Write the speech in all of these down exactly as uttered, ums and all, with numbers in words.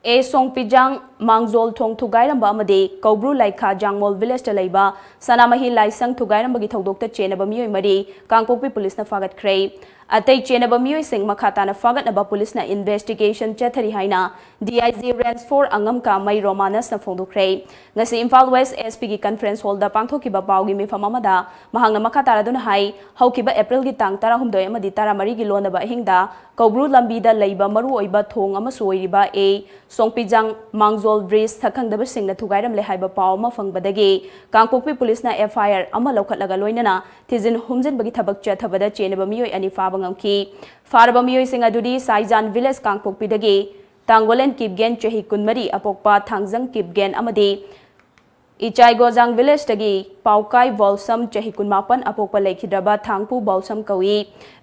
ꯑꯦ ꯁꯣꯡꯄꯤꯖꯥꯡ ꯃꯥꯡꯖꯣꯜ ꯊꯣꯡ ꯊꯨꯒꯥꯏꯔꯝꯕ ꯑꯃꯗꯤ ꯀꯧꯕ꯭ꯔꯨ ꯂꯩꯈꯥ ꯖꯥꯡꯃꯣꯜ ꯚꯤꯂꯦꯖꯇ ꯂꯩꯕ ꯁꯅꯥꯃꯍꯤ ꯂꯥꯏꯁꯪ ꯊꯨꯒꯥꯏꯔꯝꯕꯒꯤ ꯊꯧꯗꯣꯛꯇ ꯆꯦꯟꯅꯕ ꯃꯤꯑꯣꯏ ꯃꯔꯤ ꯀꯥꯡꯄꯣꯛꯄꯤ ꯄꯨꯂꯤꯁꯅ ꯐꯥꯒꯠꯈ꯭ꯔꯦ꯫ ꯑꯇꯩ ꯆꯦꯟꯅꯕ ꯃꯤꯑꯣꯏꯁꯤꯡ ꯃꯈꯥ ꯇꯥꯅ ꯐꯥꯒꯠꯅꯕ ꯄꯨꯂꯤꯁꯅ ꯏꯟꯚꯦꯁꯇꯤꯒꯦꯁꯟ ꯆꯠꯊꯔꯤ ꯍꯥꯏꯅ D I G range four ꯑꯉꯝꯀꯥ ꯃꯩ ꯔꯣꯃꯥꯅꯁꯅ ꯐꯣꯡꯗꯣꯛꯈ꯭ꯔꯦ꯫ ꯉꯁꯤ ꯏꯝꯐꯥꯜ ꯋꯦꯁ ꯑꯦꯁ ꯄꯤꯒꯤ ꯀꯟꯐꯔꯦꯟꯁ ꯍꯣꯜꯗ ꯄꯥꯡꯊꯣꯛꯈꯤꯕ ꯄꯥꯎꯒꯤ ꯃꯤꯐꯝ ꯑꯃꯗ ꯃꯍꯥꯛꯅ ꯃꯈꯥ ꯇꯥꯔꯗꯨꯅ ꯍꯥꯏ, ꯍꯧꯈꯤꯕ ꯑꯦꯄ꯭ꯔꯤꯜꯒꯤ ꯇꯥꯡ ꯇꯔꯥꯍꯨꯝꯗꯣꯏ ꯑꯃꯗꯤ ꯇꯔꯥꯃꯔꯤꯒꯤ ꯂꯣꯟꯅꯕ ꯑꯍꯤꯡꯗ ꯀꯧꯕ꯭ꯔꯨ ꯂꯝꯕꯤꯗ ꯂꯩꯕ ꯃꯔꯨꯑꯣꯏꯕ ꯊꯣꯡ ꯑꯃꯁꯨ ꯑꯣꯏꯔꯤꯕ ꯑꯦ ꯁꯣꯡꯄꯤꯖꯥꯡ ꯃꯥꯡꯖꯣꯜ ꯕ꯭ꯔꯤꯖ ꯁꯛꯈꯪꯗꯕꯁꯤꯡꯅ ꯊꯨꯒꯥꯏꯔꯝꯂꯦ ꯍꯥꯏꯕ ꯄꯥꯎ ꯑꯃ ꯐꯪꯕꯗꯒꯤ ꯀꯥꯡꯄꯣꯛꯄꯤ ꯄꯨꯂꯤꯁꯅ ꯑꯦꯐ ꯑꯥꯏ ꯑꯥꯔ ꯑꯃ ꯂꯧꯈꯠꯂꯒ ꯂꯣꯏꯅꯅ ꯊꯤꯖꯤꯟ ꯍꯨꯝꯖꯤꯟꯕꯒꯤ ꯊꯕꯛ ꯆꯠꯊꯕꯗ ꯆꯦꯟꯅꯕ ꯃꯤꯑꯣꯏ ꯑꯅꯤ ꯐꯥꯕ ꯉꯝꯈꯤ꯫ ꯐꯥꯔꯕ ꯃꯤꯑꯣꯏꯁꯤꯡ ꯑꯗꯨꯗꯤ ꯁꯥꯏꯖꯥꯟ ꯚꯤꯂꯦꯖ ꯀꯥꯡꯄꯣꯛꯄꯤꯗꯒꯤ ꯇꯥꯡꯒꯣꯂꯦꯟ ꯀꯤꯞꯒꯦꯟ ꯆꯍꯤ ꯀꯨꯟꯃꯔꯤ, ꯑꯄꯣꯛꯄ ꯊꯥꯡꯖꯪ ꯀꯤꯞꯒꯦꯟ ꯑꯃꯗꯤ ꯏꯆꯥꯏꯒꯣꯖꯥꯡ ꯚꯤꯂꯦꯖꯇꯒꯤ ꯄꯥꯎꯀꯥꯏ ꯕꯣꯜꯁꯝ ꯆꯍꯤ ꯀꯨꯟꯃꯥꯄꯟ, ꯑꯄꯣꯛꯄ ꯂꯩꯈꯤꯗ꯭ꯔꯕ ꯊꯥꯡꯄꯨ ꯕꯣꯜꯁꯝ ꯀꯧꯏ꯫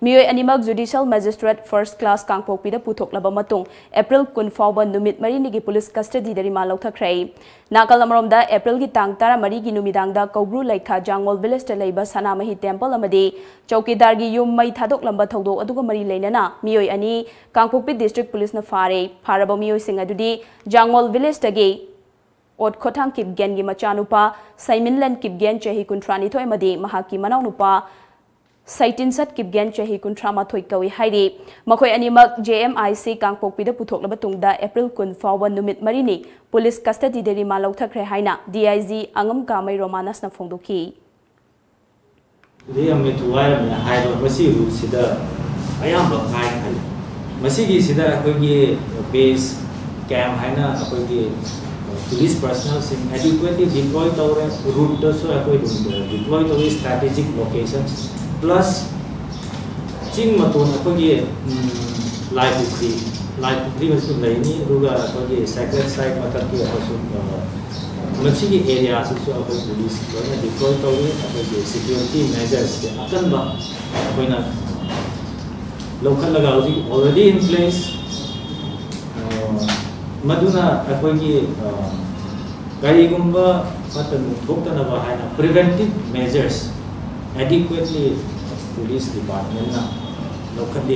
ꯃꯤꯑꯣꯏ ꯑꯅꯤꯃꯛ ꯖꯨꯗꯤꯁꯤꯌꯦꯜ ꯃꯦꯖꯤꯁꯇ꯭ꯔꯦꯠ ꯐꯥꯔꯁ ꯀ꯭ꯂꯥꯁ ꯀꯥꯡꯄꯣꯛꯄꯤꯗ ꯄꯨꯊꯣꯛꯂꯕ ꯃꯇꯨꯡ ꯑꯦꯄ꯭ꯔꯤꯜ ꯀꯨꯟ ꯐꯥꯎꯕ ꯅꯨꯃꯤꯠ ꯃꯔꯤꯅꯤꯒꯤ ꯄꯨꯂꯤꯁ ꯀꯁꯇꯗꯤꯗ ꯔꯤꯃꯥꯟ ꯂꯧꯊꯈ꯭ꯔꯦ꯫ ꯅꯥꯀꯜ ꯑꯃꯔꯣꯝꯗ, ꯑꯦꯄ꯭ꯔꯤꯜꯒꯤ ꯇꯥꯡ ꯇꯔꯥꯃꯔꯤꯒꯤ ꯅꯨꯃꯤꯗꯥꯡꯗ ꯀꯧꯕ꯭ꯔꯨ ꯂꯩꯈꯥ ꯖꯥꯡꯃꯣꯜ ꯚꯤꯂꯦꯖꯇ ꯂꯩꯕ ꯁꯅꯥꯃꯍꯤ ꯇꯦꯝꯄꯜ ꯑꯃꯗꯤ ꯆꯧꯀꯤꯗꯥꯔꯒꯤ ꯌꯨꯝ ꯃꯩ ꯊꯥꯗꯣꯛꯂꯝꯕ ꯊꯧꯗꯣꯛ ꯑꯗꯨꯒ ꯃꯔꯤ ꯂꯩꯅꯅ ꯃꯤꯑꯣꯏ ꯑꯅꯤ ꯀꯥꯡꯄꯣꯛꯄꯤ ꯗꯤꯁꯇ꯭ꯔꯤꯛ ꯄꯨꯂꯤꯁꯅ ꯐꯥꯔꯦ꯫ ꯐꯥꯔꯕ ꯃꯤꯑꯣꯏꯁꯤꯡ ꯑꯗꯨꯗꯤ ꯖꯥꯡꯃꯣꯜ ꯚꯤꯂꯦꯖꯇꯒꯤ ꯑꯣꯠꯈꯣꯊꯥꯡ ꯀꯤꯞꯒꯦꯟꯒꯤ ꯃꯆꯥꯅꯨꯄꯥ ꯁꯩꯃꯤꯟꯂꯦꯟ ꯀꯤꯞꯒꯦꯟ ꯆꯍꯤ ꯀꯨꯟꯊ꯭ꯔꯥꯅꯤꯊꯣꯏ ꯑꯃꯗꯤ ꯃꯍꯥꯛꯀꯤ ꯃꯅꯥꯎꯅꯨꯄꯥ ꯁꯩꯇꯤꯟꯁꯠ ꯀꯤꯞꯒꯦꯟ ꯆꯍꯤ ꯀꯨꯟꯊ꯭ꯔꯥ ꯃꯥꯊꯣꯏ ꯀꯧꯏ ꯍꯥꯏꯔꯤ꯫ ꯃꯈꯣꯏ ꯑꯅꯤꯃꯛ ꯖꯦ ꯑꯦꯝ ꯑꯥꯏ ꯁꯤ ꯀꯥꯡꯄꯣꯛꯄꯤꯗ ꯄꯨꯊꯣꯛꯂꯕ ꯇꯨꯡꯗ ꯑꯦꯄ꯭ꯔꯤꯜ ꯀꯨꯟ ꯐꯥꯎꯕ ꯅꯨꯃꯤꯠ ꯃꯔꯤꯅꯤ ꯄꯨꯂꯤꯁ ꯀꯁꯇꯗꯤꯗ ꯔꯤꯃꯥꯟ ꯂꯧꯊꯈ꯭ꯔꯦ ꯍꯥꯏꯅ ꯗꯤ ꯑꯥꯏ ꯖꯤ ꯑꯉꯝꯀꯥꯃꯩ ꯔꯣꯃꯥꯅꯁꯅ ꯐꯣꯡꯗꯣꯛꯈꯤ꯫ ꯂꯤꯌꯝꯃꯤ ꯊꯨꯒꯥꯏꯔꯝꯃꯦ ꯍꯥꯏꯕ ꯃꯁꯤ ꯔꯨꯠꯁꯤꯗ ꯑꯌꯥꯝꯕ ꯀꯥꯏ ꯈꯜꯂꯤ꯫ ꯃꯁꯤꯒꯤꯁꯤꯗ ꯑꯩꯈꯣꯏꯒꯤ ꯕꯦꯁ ꯀꯦꯝ ꯍꯥꯏꯅ ꯑꯩꯈꯣꯏꯒꯤ ꯄꯨꯂꯤꯁ ꯄꯔꯁꯅꯦꯜꯁꯤꯡ ꯑꯦꯗꯤꯀ꯭ꯋꯦꯠꯂꯤ ꯗꯤꯄ꯭ꯂꯣꯏ ꯇꯧꯔꯦ꯫ ꯔꯨꯠꯇꯁꯨ ꯑꯩꯈꯣꯏ ꯑꯗꯨꯝ ꯗꯤꯄ꯭ꯂꯣꯏ ꯇꯧꯏ, ꯁ꯭ꯇ꯭ꯔꯦꯇꯦꯖꯤꯛ ꯂꯣꯀꯦꯁꯟ ꯄ꯭ꯂꯁ ꯆꯤꯡ ꯃꯇꯣꯟ ꯑꯩꯈꯣꯏꯒꯤ ꯂꯥꯏ ꯄꯨꯈ꯭ꯔꯤ, ꯂꯥꯏ ꯄꯨꯈ꯭ꯔꯤ ꯑꯃꯁꯨ ꯂꯩꯅꯤ꯫ ꯑꯗꯨꯒ ꯑꯩꯈꯣꯏꯒꯤ ꯁꯦꯀ꯭ꯔꯦꯠ ꯁꯥꯏꯠ ꯃꯊꯛꯀꯤ ꯑꯩꯈꯣꯏꯁꯨ ꯃꯁꯤꯒꯤ ꯑꯦꯔꯤꯌꯥꯁꯤꯁꯨ ꯑꯩꯈꯣꯏ ꯄꯨꯂꯤꯁ ꯂꯣꯏꯅ ꯗꯤꯄ꯭ꯂꯣꯏ ꯇꯧꯏ꯫ ꯑꯩꯈꯣꯏꯒꯤ ꯁꯦꯀ꯭ꯌꯨꯔꯤꯇꯤ ꯃꯦꯖꯔꯁꯁꯦ ꯑꯀꯟꯕ ꯑꯩꯈꯣꯏꯅ ꯂꯧꯈꯠꯂꯒ ꯍꯧꯖꯤꯛ already in place꯫ ꯃꯗꯨꯅ ꯑꯩꯈꯣꯏꯒꯤ ꯀꯔꯤꯒꯨꯝꯕ ꯐꯠꯇ ꯅꯨꯡ ꯊꯣꯛꯇꯅꯕ ꯍꯥꯏꯅ ꯄ꯭ꯔꯤꯚꯦꯟꯇꯤꯞ ꯃꯦꯖꯔꯁ ꯑꯦꯗꯤꯀ꯭ꯋꯦꯠꯂꯤ ꯄꯨꯂꯤꯁ ꯗꯤꯄꯥꯔꯠꯃꯦꯟꯅ ꯂꯧꯈꯠꯂꯤ꯫